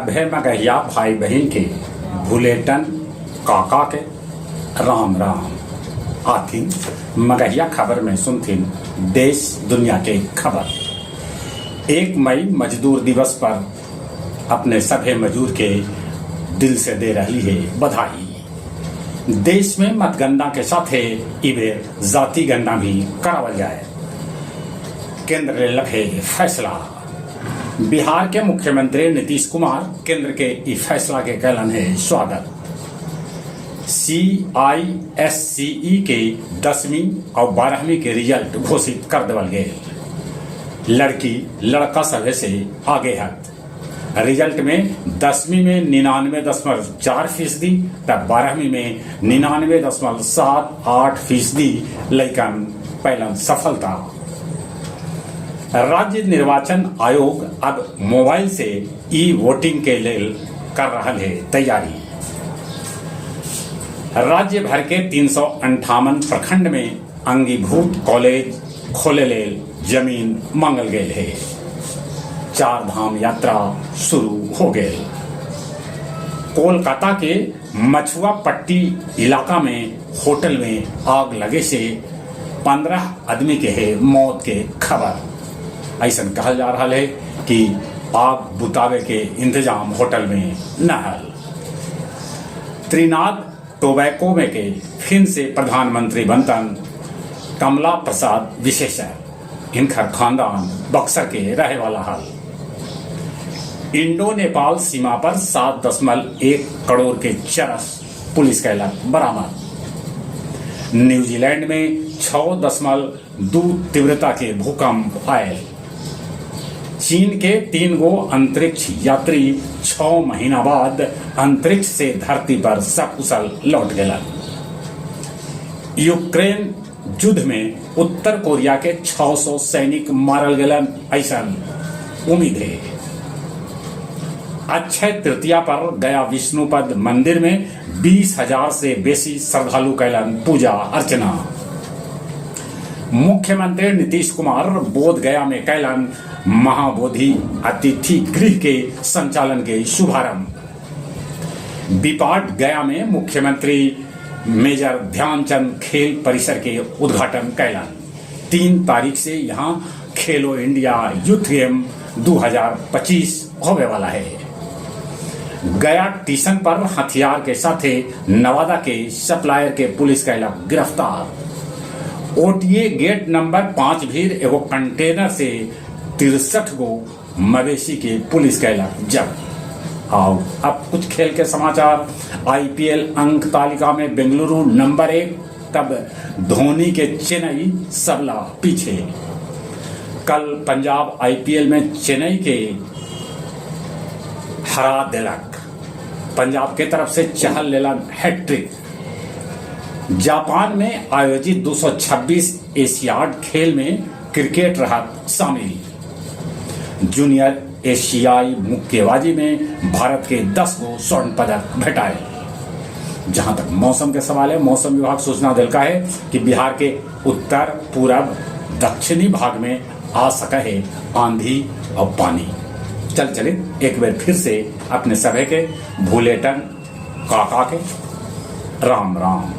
सभे मगहिया भाई बहिन के भुलेटन काका के राम राम। आथिन मगहिया खबर में सुनथिन देश दुनिया के खबर। 1 मई मजदूर दिवस पर अपने सभे मजूर के दिल से दे रही है बधाई। देश में मतगणना के साथे ई बेर जाति गणना भी करावल जाए, केंद्र लेलक हे फैसला। बिहार के मुख्यमंत्री नीतीश कुमार केंद्र के ई फैसला के कैलन हे स्वागत। सीआईएससीई के 10वीं और 12वीं के रिजल्ट घोषित कर देवल गेल। लड़की लड़का सभे से आगे हत। रिजल्ट में 10वीं में 99.4%, तब 12वीं में 99.78% लइकन पैलन सफलता। राज्य निर्वाचन आयोग अब मोबाइल से ई वोटिंग के लेल कर रहा है तैयारी। राज्य भर के 358 प्रखंड में अंगीभूत कॉलेज खोले लेल जमीन मांगल गेल है। चार धाम यात्रा शुरू हो गेल। कोलकाता के मछुआ पट्टी इलाका में होटल में आग लगे से 15 आदमी के है मौत के खबर। ऐसा कहल जा रहा है कि आग बुतावे के इंतजाम होटल में न हल। त्रिनाद टोबैको में के फिन से प्रधानमंत्री बनतन कमला प्रसाद विशेषर। इनकर खानदान बक्सर के रहे वाला हल। इंडो नेपाल सीमा पर 7.1 करोड़ के चरस पुलिस कैलक बरामद। न्यूजीलैंड में 6.2 तीव्रता के भूकंप आयल। चीन के 3 गो अंतरिक्ष यात्री 6 महीना बाद अंतरिक्ष से धरती पर सकुशल लौट गए। यूक्रेन युद्ध में उत्तर कोरिया के 600 सैनिक मारल गलन, ऐसा उम्मीद है। अक्षय तृतीया पर गया विष्णुपद मंदिर में 20,000 से बेसी श्रद्धालु कैलन पूजा अर्चना। मुख्यमंत्री नीतीश कुमार बोध गया में कैलन महाबोधि अतिथि गृह के संचालन के शुभारंभ। बिपाट गया में मुख्यमंत्री मेजर ध्यानचंद खेल परिसर के उद्घाटन कैलन। 3 तारीख से यहाँ खेलो इंडिया यूथ गेम 2025 होने वाला है। गया टीसन पर हथियार के साथे नवादा के सप्लायर के पुलिस कैलक गिरफ्तार। ओटीए गेट नंबर 5 भीर एगो कंटेनर से 63 गो मवेशी के पुलिस कैलक जब्त। आओ अब कुछ खेल के समाचार। आईपीएल अंक तालिका में बेंगलुरु नंबर 1, तब धोनी के चेन्नई सबला पीछे। कल पंजाब आईपीएल में चेन्नई के हरा देलक। पंजाब के तरफ से चहल लेलन हैट्रिक। जापान में आयोजित 226 एशियाड खेल में क्रिकेट रहा शामिल। जूनियर एशियाई मुक्केबाजी में भारत के 10 गो स्वर्ण पदक भेटाए। जहां तक मौसम के सवाल है, मौसम विभाग सूचना दिलका है कि बिहार के उत्तर पूरब दक्षिणी भाग में आ सका है आंधी और पानी। चल चले एक बार फिर से अपने सभे के भूलेटन काका के राम राम।